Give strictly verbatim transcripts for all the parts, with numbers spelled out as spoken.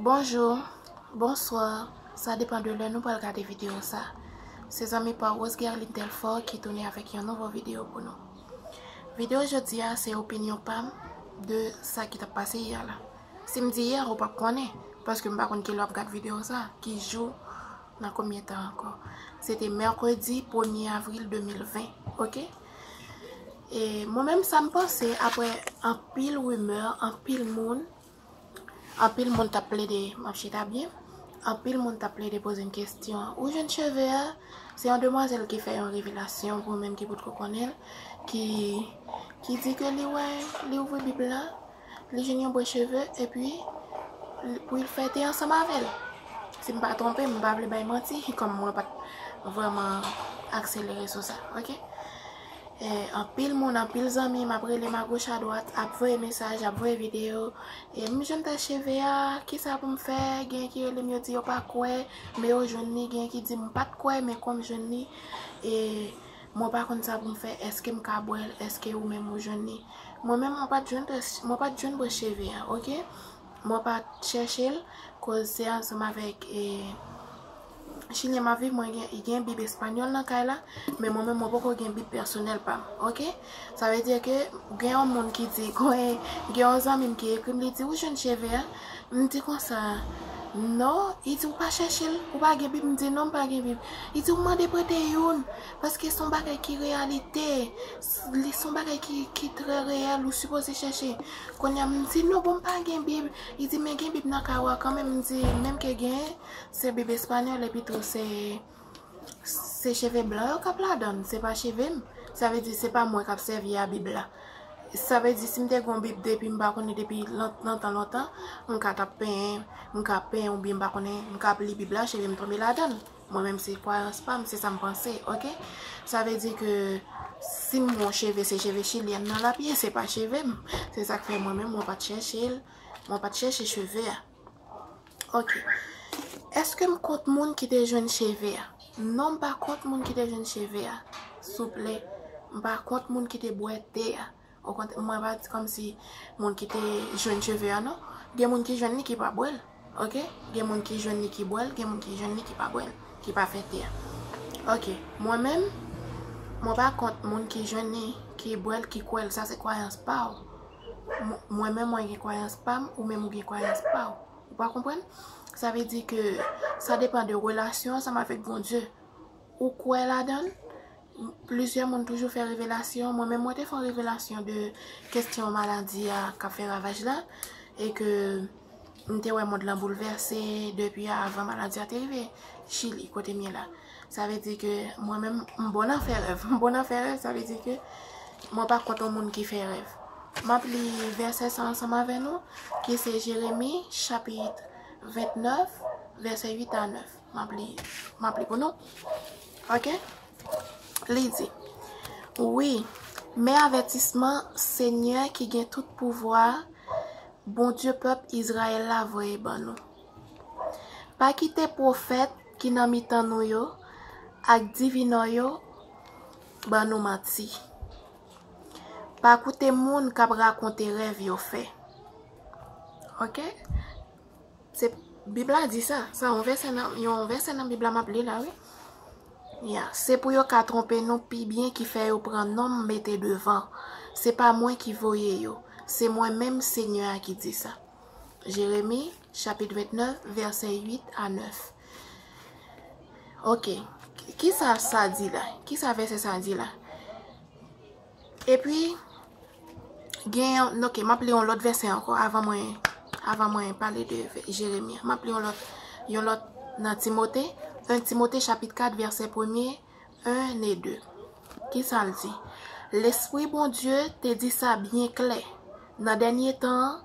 Bonjou, bonswa, sa depann de lè nou pral gade videyo sa. Se zanmi pa w Rose Guerline Telfort ki tounen avèk yon nouvo videyo pou nou. Videyo jodi a se opinyon pa m de sa ki t ap pase yè la. Si m di yè, ou p ap konnen, paske m pa konn kilè w ap gad videyo sa, ki jou, nan konbyen tan ankò. Se te mèkredi premye avril de mil ven, oke? E mwen menm sa m panse, apre anpil rimè, anpil moun, anpil moun t ap plede, m ap chita byen, anpil moun t ap plede poze m kesyon, ou jwenn cheve a? Se yon demwazèl ki fè yon revelasyon, pou menm ki potko konnen l, ki, ki di ke li wè, li ouvri Bib la, li jwenn yon bwè cheve, epi pou l fè te ansanm avè l. Si m pa twonpe m, m pa vle bay manti, kòm mwen pa t vrèman akselere sou sa, oke? E, anpil moun, anpil zanmi m ap rele m agoch adwat, ap voye mesaj, ap voye videyo. E m jwenn tèt cheve a, kisa pou m fè? Gen ki rele m, yo di yo pa kwè, men yo jwenn li. Gen ki di m pa t kwè, men kòm m jwenn li, e mwen pa konn sa pou m fè. Èske m ka bwè l? Èske ou menm ou jwenn li? Mwen menm, mwen pa t jwenn tèt, mwen pa t jwenn bwè cheve a, oke? Mwen pa t chèche l, koz se ansanm avèk, e, Chilyen m ap viv, mwen gen, gen Bib espanyòl nan kay la, men mwen menm, mwen poko gen Bib pèsonèl pa m, oke? Sa vle di ke gen yon moun ki di, gen, gen yon zanmi m ki ekri m, li di, ou jwenn cheve a? M di konsa, non, li di, ou pa chèche l, ou pa gen Bib? M di, non, m pa gen Bib. Li di, ou mande prete youn, paske se yon bagay ki reyalite, li se yon bagay ki, ki trè reyèl, ou sipoze chèche. Kounye a, m di, non, bon, m pa gen Bib. Li di, men gen Bib nan kay ou a kanmenm. M di, menm ke gen, se Bib espanyòl, epi tou, se, se cheve blan yo k ap ladan l, se pa cheve m. Sa vle di, se pa mwen k ap sèvi a Bib la. Sa vle di, si m te gen yon Bib depi m pa konnen, depi lan-, lontan, lontan, m ka t ap penyen, m ka penyen oubyen m pa konnen, m ka ap li Bib la, cheve m tonbe ladan l. Mwen menm, se kwayans pa m, se sa m panse, oke? Sa vle di ke si m gen yon cheve, se cheve chilyèn nan l ap ye, se pa cheve m. Se sa k fè mwen menm, mwen pa t chèche l, mwen pa t chèche cheve a. Oke. Èske m kont moun ki te jwenn cheve a? Non, m pa kont moun ki te jwenn cheve a. Souple, m pa kont moun ki te bwè te a. Okontrè, mwen pa di kòmsi moun ki te jwenn cheve a, non. Gen moun ki jwenn li ki pa bwè l, oke? Gen moun ki jwenn li ki bwè l, gen moun ki jwenn li ki pa bwè l, ki pa fè te a. Oke, mwen menm, mwen pa kont moun ki jwenn li, ki bwè l, ki kwè l, sa se kwayans pa w. Mwen, mwen menm, mwen gen kwayans pa m, ou menm ou gen kwayans pa w. Ou pa konprann? Sa vle di ke sa depann de relasyon ansanm avèk Bondye. Ou kwè ladan l? Plizyè moun toujou fè revelasyon. Mwen menm, mwen te fè yon revelasyon de kesyon maladi a k ap fè ravaj la, e ke m te wè mond lan boulvèse depi avan maladi a te rive Chili, kote m ye la. Sa vle di ke mwen menm, m bon nan fè rèv. M bon nan fè rèv, sa vle di ke mwen pa kont yon moun ki fè rèv. M ap li vèsè sa ansanm avè nou, ki se Jeremi, chapit vennèf, vèsè uit a nèf. M ap li, m ap li pou nou. Oke? Li di, wi, men avètisman Senyè ki gen tout pouvwa, Bondye pèp Izrayèl la voye ban nou. Pa kite pwofèt ki nan mitan nou yo ak divinò yo ban nou manti. Pa koute moun k ap rakonte rèv yo fè. Oke? Se, Bib la di sa. Sa yon vèsè nan, yon vèsè nan Bib la m ap li la, wi. Ya, se pou yo ka twonpe nou pi byen ki fè yo pran non m mete devan. Se pa mwen ki voye yo. Se mwen menm Senyè a ki di sa. Jeremi, chapit vennèf, vèsè uit a nèf. Oke. Kisa sa di la? Kisa vèsè sa di la? Epi, gen yon, oke, m ap li yon lòt vèsè ankò avan mwen, avan mwen pale de vè-, Jeremi. M ap li yon lòt, yon lòt nan Timote, en Timote chapit kat, vèsè premye, en e de. Kisa l di? Lespri Bondye te di sa byen klè. Nan dènye tan an,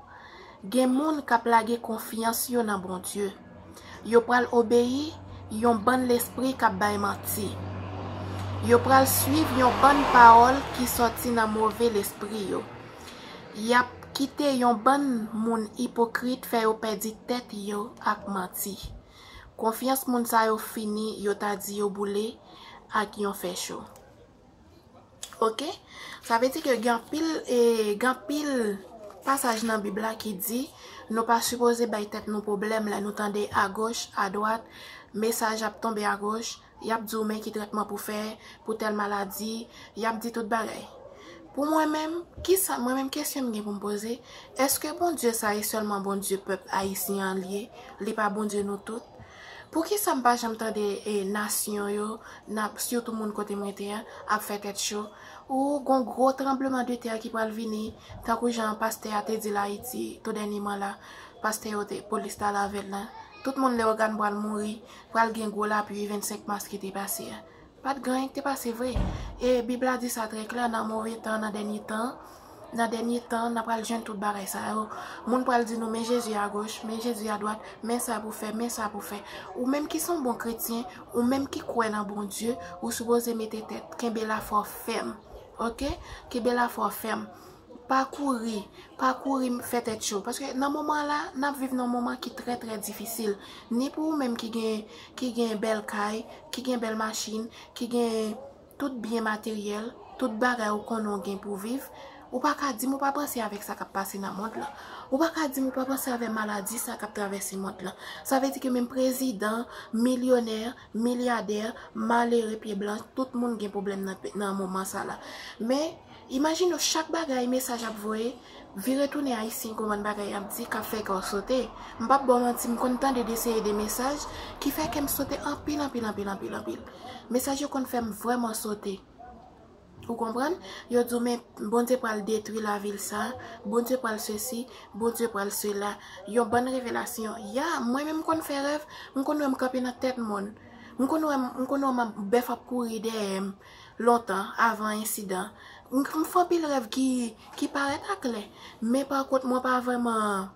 gen moun k ap lage konfyans yo nan Bondye. Yo pral obeyi yon bann lespri k ap bay manti. Yo pral suiv yon bann pawòl ki sòti nan move lespri yo. Y ap kite yon bann moun ipokrit fè yo pèdi tèt yo ak manti. Konfyans moun sa yo fini, yo ta di yo boule ak yon fè cho. Oke? Sa vle di ke gen anpil, e, gen anpil pasaj nan Bib la ki di nou pa sipoze bay tèt nou pwoblèm lè nou tande agoch, adwat, mesaj ap tonbe agoch, y ap di w men ki tretman pou fè pou tèl maladi, y ap di tout bagay. Pou mwen menm, kisa, mwen menm kesyon m gen pou m poze, èske Bondye sa e sèlman Bondye pèp ayisyen an li ye? Li pa Bondye nou tout? Poukisa m pa janm tande e nasyon yo, n ap, sitou moun kote m rete a, ap fè tèt cho? Ou gon gwo tranbleman de tè ki pral vini, tankou jan pastè a te di l Ayiti tou dènyèman la, pastè yo te, polis t al avè l la. Tout moun Leyogàn pral mouri, pral gen gwo lapli vennsenk mas ki te pase a. Pa t gen anyen ki te pase vre. E Bib la di sa trè klè, nan move tan, nan dènye tan, nan dènye tan, n a pral jwenn tout bagay sa yo. Moun pral di nou, men Jezi agoch, men Jezi adwat, men sa pou fè, men sa pou fè. Ou menm ki se yon bon kretyen, ou menm ki kwè nan Bondye, ou sipoze mete tèt, kenbe lafwa fèm. Oke? Kenbe lafwa fèm. Pa kouri, pa kouri fè tèt cho. Paske nan moman la, n ap viv nan moman ki trè, trè difisil. Ni pou ou menm ki gen, ki gen bèl kay, ki gen bèl machin, ki gen tout byen materyèl, tout bagay ou konnen w gen pou viv, ou pa ka di m ou pa panse avèk sa k ap pase nan mond lan. Ou pa ka di m ou pa panse avèk maladi sa k ap travèse mond lan. Sa vle di ke menm prezidan, milyonè, milyadè, malere, pye blanch, tout moun gen pwoblèm nan, nan moman sa la. Men, imajine w chak bagay mesaj ap voye, vire tounen ayisyen konprann bagay y ap di, k ap fè kè w sote. M p ap ba w manti, m konn tande de seri de mesaj ki fè kè m sote anpil, anpil, anpil, anpil, anpil. Mesaj yo konn fè m vrèman sote. Ou konprann? Yo di w, men Bondye pral detwi lavil sa, Bondye pral sesi, Bondye pral sela. Yon bann revelasyon. Ya, mwen menm m konn fè rèv, m konn wè m kanpe nan tèt mòn. M konn wè m, m konn wè m ap, bèf ap kouri dèyè m lontan, avan ensidan. M, m fè anpil rèv ki, ki parèt aklè. Men pa kont, mwen pa vrèman,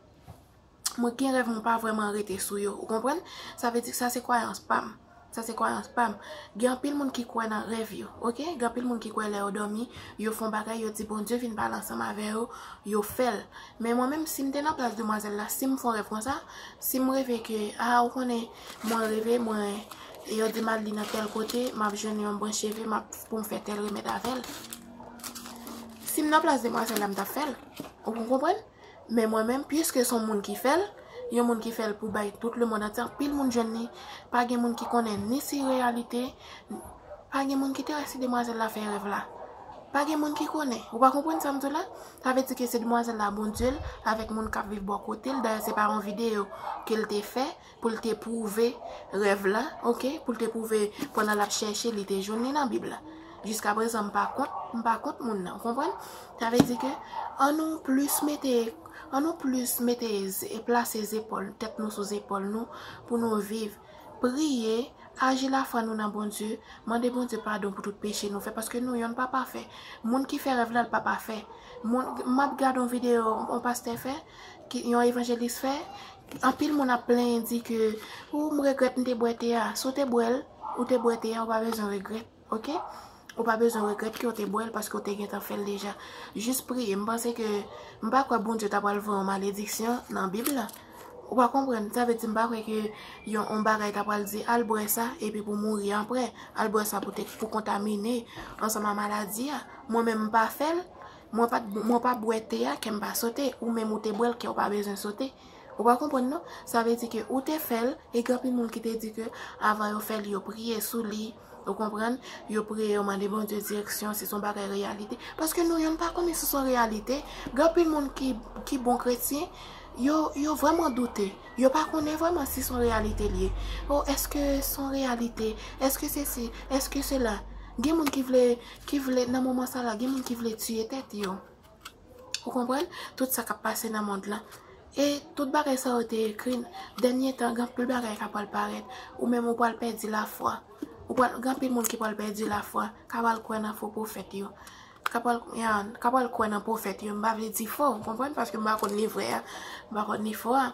mwen gen rèv, mwen pa vrèman rete sou yo. Ou konprann? Sa vle di sa se kwayans pa m. Sa se kwayans pa m. Gen anpil moun ki kwè nan rèv yo, oke? Gen anpil moun ki kwè lè yo dòmi, yo fè yon bagay, yo di Bondye vin pale ansanm avè yo, yo fè l. Men mwen menm, si m te nan plas demwazèl la, si m fè yon rèv konsa, si m reve ke, a, ou konnen, mwen reve, mwen, yo di m al li nan tèl kote, m ap jwenn yon branch cheve, m ap, pou m fè tèl remèd avè l. Si m nan plas demwazèl la, m t ap fè l. Ou konprann? Men mwen menm, piske se yon moun ki fè l, yon moun ki fè l pou bay tout lemonn antye, anpil moun jwenn li, pa gen moun ki konnen ni si reyalite, pa gen moun ki te wè si demwazèl la fè rèv la. Pa gen moun ki konnen. Ou pa konprann sa m di w la? Sa vle di ke se demwazèl la, Bondye l, avèk moun k ap viv bò kote l. Dayè, se pa yon videyo ke l te fè pou l te pwouve rèv la, oke? Pou l te pwouve pandan l ap chèche, li te jwenn li nan Bib la. Jiskaprezan, m pa kont, m pa kont moun nan, ou konprann? Sa vle di ke ann nou plis mete, ann nou plis mete, e plase zepòl, tèt nou sou zepòl nou pou nou viv. Priye, aji lafwa nou nan Bondye, mande Bondye padon pou tout peche nou fè, paske nou yonn pa pafè. Moun ki fè rèv la, l pa pafè. Moun, m ap gade yon videyo yon pastè fè, ki, yon evanjelis fè, anpil moun ap plenyen di ke, ou, m regrèt m te bwè te a. Si w te bwè l, ou te bwè te a, ou pa bezwen regrèt. Oke? Ou pa bezwen regrèt ke w te bwè l paske w te gentan fè l deja. Jis priye. M panse ke, m pa kwè Bondye ta pral voye yon malediksyon nan Bib la. Ou pa konprann? Sa vle di m pa kwè ke yon, yon bagay ta pral di, al bwè sa, epi pou mouri apre. Al bwè sa pou te, pou kontamine ansanm a maladi a. Mwen menm m pa fè l, mwen pa, mwen pa bwè te a, kè m pa sote. Ou menm ou te bwè l, kè w pa bezwen sote. Ou pa konprann non? Sa vle di ke ou te fè l, e gen anpil moun ki te di ke avan yo fè l, yo priye sou li. Ou konprann? Yo priye, yo mande Bondye direksyon, si se yon bagay reyalite. Paske nou yonn pa konnen si se yon reyalite. Gen anpil moun ki, ki bon kretyen, yo, yo vrèman doute. Yo pa konnen vrèman si se yon reyalite li ye. O, èske se yon reyalite? Èske sesi? Èske sela? Gen moun ki vle, ki vle, nan moman sa la, gen moun ki vle tiye tèt yo. Ou konprann? Tout sa k ap pase nan mond lan. E tout bagay sa yo te ekri, dènye tan, gen anpil bagay k ap pral parèt. Ou menm ou pral pèdi lafwa. Ou pral, gen anpil moun ki pral pèdi lafwa, k ap al kwè nan fo pwofèt yo. K ap al, ya, k ap al kwè nan pwofèt yo. M pa vle di fo, ou konprann? Paske m pa konn ni vrè a, m pa konn ni fo a.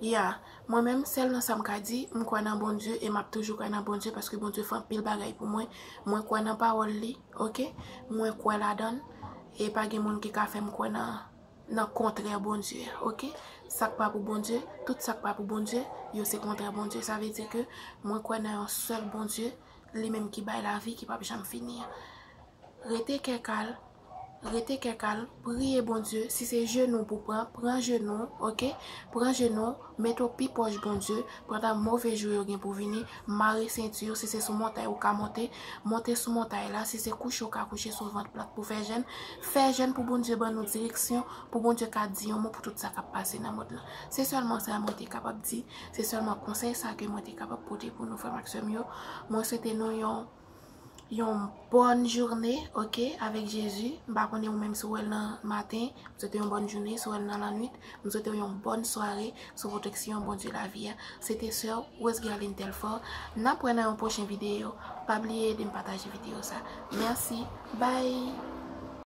Ya, mwen menm, sèl nan sa m ka di, m kwè nan Bondye e m ap toujou kwè nan Bondye paske Bondye fè anpil bagay pou mwen. Mwen kwè nan pawòl li, oke? Mwen kwè ladan l. E pa gen moun ki ka fè m kwè nan, nan kontrè Bondye a, oke? Sa k pa pou Bondye, tout sa k pa pou Bondye, yo se kontrè Bondye. Sa vle di ke mwen kwè nan yon sèl Bondye, li menm ki bay lavi, ki p ap janm fini an. Rete kè kal, Rete kè kal, priye Bondye. Si se jenou pou pran, pran jenou, oke? Pran jenou, mete w pi pwòch Bondye pandan move jou yo gen pou vini. Mare senti w, si se sou montay ou ka monte, monte sou montay la. Si se kouche ou ka kouche sou vant plat pou fè jèn, fè jèn pou Bondye ban nou direksyon, pou Bondye ka di yon mo pou tout sa k ap pase nan mond lan. Se sèlman sa mwen te kapab di, se sèlman konsèy sa ke mwen te kapab pote pou nou, frè m ak sè m yo. Mwen swete nou yon yon bòn jounen, oke, avèk Jezi. M pa konnen ou menm si w wè l nan maten, m swete yon bòn jounen, si w wè l nan lannwit, m swete w yon bòn sware sou pwoteksyon Bondye lavi a. Se te sè w, Rose Guerline Telfort. N ap wè nan yon pwochen videyo. Pa bliye ede m pataje videyo sa. Mèsi. Bye.